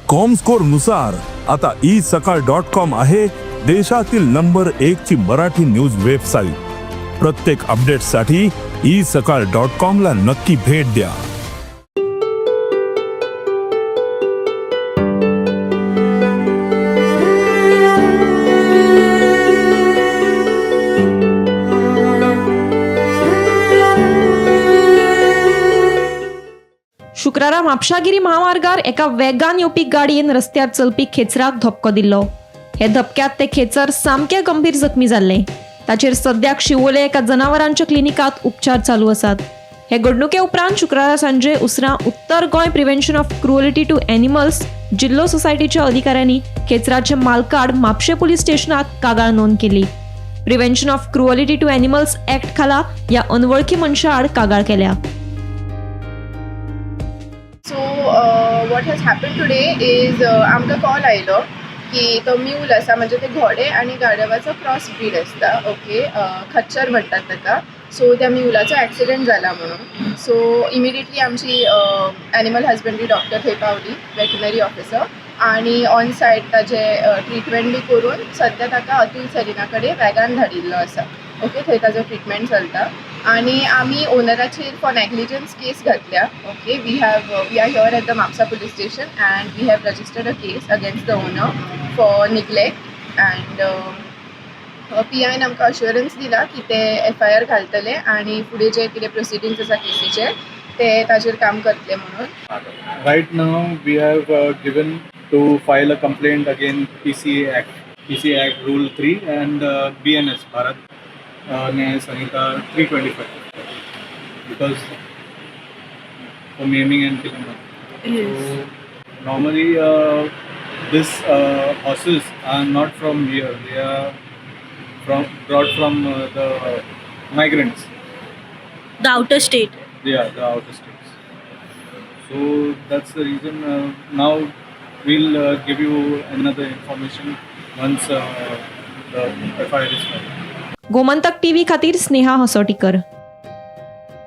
Comscore नुसार आता E सकाळ डॉट कॉम आहे देशातील नंबर एक ची मराठी न्यूज वेबसाईट. प्रत्येक अपडेटसाठी ई सकाळ डॉट कॉम ला नक्की भेट द्या. शुक्रारा म्हापशागिरी महामार्गार एका वेगान येवपी गाडयेन रस्त्यार चलपी खेचराक धपको दिल्लो. हे धपक्यात ते खेचर सामके गंभीर जखमी जाल्ले. ताचेर सद्याक शिवोले एका जनावरांच्या क्लिनिकात उपचार चालू आसात. हे घडणुके उपरांत शुक्रारा सांजे उसरां उत्तर Goa Prevention of Cruelty to Animals जिल्लो सोसायटीच्या अधिकाऱ्यांनी खेचराचे मालकाड म्हापशें पुलीस स्टेशनात कागाळ नोंद केली. Prevention of Cruelty to Animals Act खाला ह्या अनवळखी मनशा आड कागाळ केल्या. So what has happen today is आमकां कॉल आयलो की तो म्यूल आसा, म्हणजे ते घोडे आनी गाढवाचो क्रॉस ब्रीड आसता, ओके, खच्चर म्हणटात ताका. सो त्या म्युलाचो एक्सिडंट जाला म्हणून. सो इमिडिएटली आमची एनिमल हजबंडरी डॉक्टर थंय पावली, वेटनरी ऑफिसर, आनी ऑन सायट ताजे ट्रिटमेंट बी करून सद्या ताका अतुल सरीना कडेन वेगान धाडिल्लो आसा, ओके. थंय ताजो ट्रिटमेंट चलता आणि आमी ओनराचेर फॉर नेग्लिजन्स केस घातल्या, okay. We are here at the Mapusa police station and we have registered a case against the owner for neglect and P आयन आमकां अश्युरन्स दिला की ते एफआयआर घालतले आनी फुडें जे कितें प्रोसिडिंग्स आसा केसीचे ते ताजेर काम करतले म्हणून. Right now, we have given to file a complaint against PCA Act, PCA Act Rule 3 and BNS, Bharat Nyaya Sanhita 325, because for maiming and killing them. So normally, this horses are not from here; they are from brought from the migrants. The outer state. Yeah, the outer states. So that's the reason. Now we'll give you another information once the FIR is filed. Gomantak TV खातीर स्नेहा हसोटीकर.